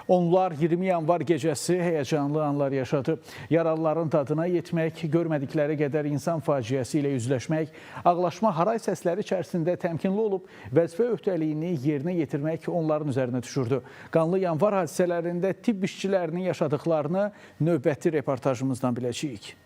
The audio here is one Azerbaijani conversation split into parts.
Onlar 20 yanvar gecəsi həyəcanlı anlar yaşadı. Yaralıların dadına yetmək, görmədikləri qədər insan faciəsi ilə üzləşmək, ağlaşma haray səsləri içərisində təmkinli olub vəzifə öhdəliyini yerinə yetirmək onların üzərinə düşürdü. Qanlı yanvar hadisələrində tibb işçilərinin yaşadıklarını növbəti reportajımızdan biləcəyik.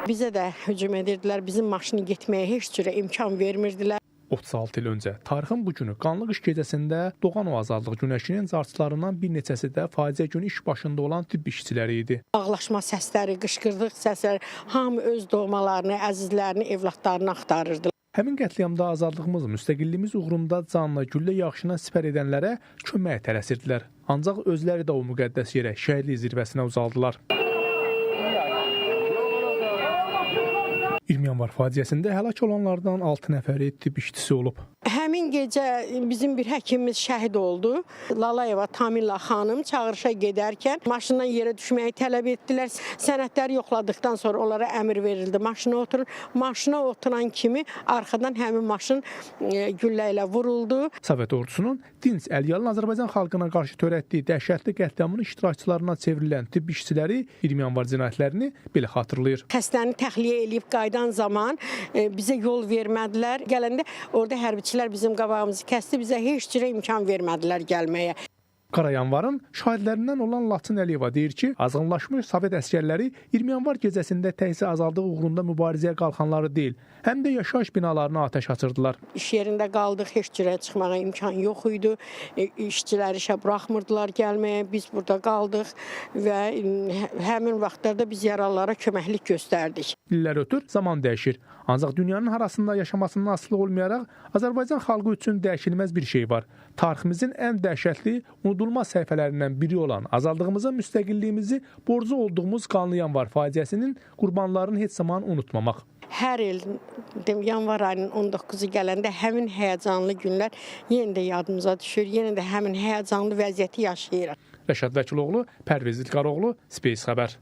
Bizə də hücum edirdilər, bizim maşını getməyə heç cürə imkan vermirdilər. 36 il öncə tarixin bu günü qanlı qış gecəsində doğan o azadlıq günəşinin carçılarından bir neçəsi də faciə günü iş başında olan tibb işçiləri idi. Ağlaşma səsləri, qışqırdıq səsləri, hamı öz doğmalarını, əzizlərini, evladlarını axtarırdı. Həmin qətliamda azadlığımız, müstəqilliyimiz uğrunda canla güllə yağışına sipər edənlərə köməyə tələsirdilər. Ancaq özləri də o müqəddəs yerə, şəhidlik zirvəsinə uzaldılar. 20 yanvar faciəsində həlak olanlardan 6 nəfəri tibb işçisi olub. Həmin gecə bizim bir həkimimiz şəhid oldu. Lalayeva Tamila xanım çağırışa gedərkən maşından yerə düşməyi tələb etdilər. Sənədləri yoxladıqdan sonra onlara əmr verildi. Maşına oturun. Maşına oturan kimi arxadan həmin maşın güllə ilə vuruldu. Sovet ordusunun dinc əliyalın Azərbaycan xalqına qarşı törətdiyi dəhşətli qətliamın iştirakçılarına çevrilən tibb işçiləri 20 yanvar cinayətlərini belə xatırlayır. Xəstəni təxliyə eləyib qayıdan zaman bizə yol vermədilər. Gələndə orada hərbiçilər bizim qabağımızı kəsdi, bizə heç cürə imkan vermədilər gəlməyə. Qara yanvarın şahidlərindən olan Laçın Əliyeva deyir ki, azğınlaşmış Sovet əsgərləri 20 yanvar gecəsində təkcə azadlıq uğrunda mübarizəyə qalxanları deyil, həm də yaşayış binalarına atəş açırdılar. İş yerində qaldıq, heç cürə çıxmağa imkan yox idi. İşçiləri işə buraxmırdılar gəlməyə. Biz burada qaldıq və həmin vaxtlarda biz yaralılara köməklik göstərdik. İllər ötür, zaman dəyişir. Ancaq dünyanın harasında yaşamasından asılı olmayaraq Azərbaycan xalqı üçün dəyişilməz bir şey var. Tariximizin ən dəhşətli, unudulmaz səhifələrindən biri olan azadlığımıza, müstəqilliyimizi borcu olduğumuz qanlı yanvar faciəsinin qurbanlarını heç zaman unutmamaq. Hər il yanvar ayının 19-u gələndə həmin həyəcanlı günlər yenə də yadımıza düşür, yenə də həmin həyəcanlı vəziyyəti yaşayırıq. Rəşad Vəkiloğlu, Pərviz İlqaroğlu, Space Xəbər.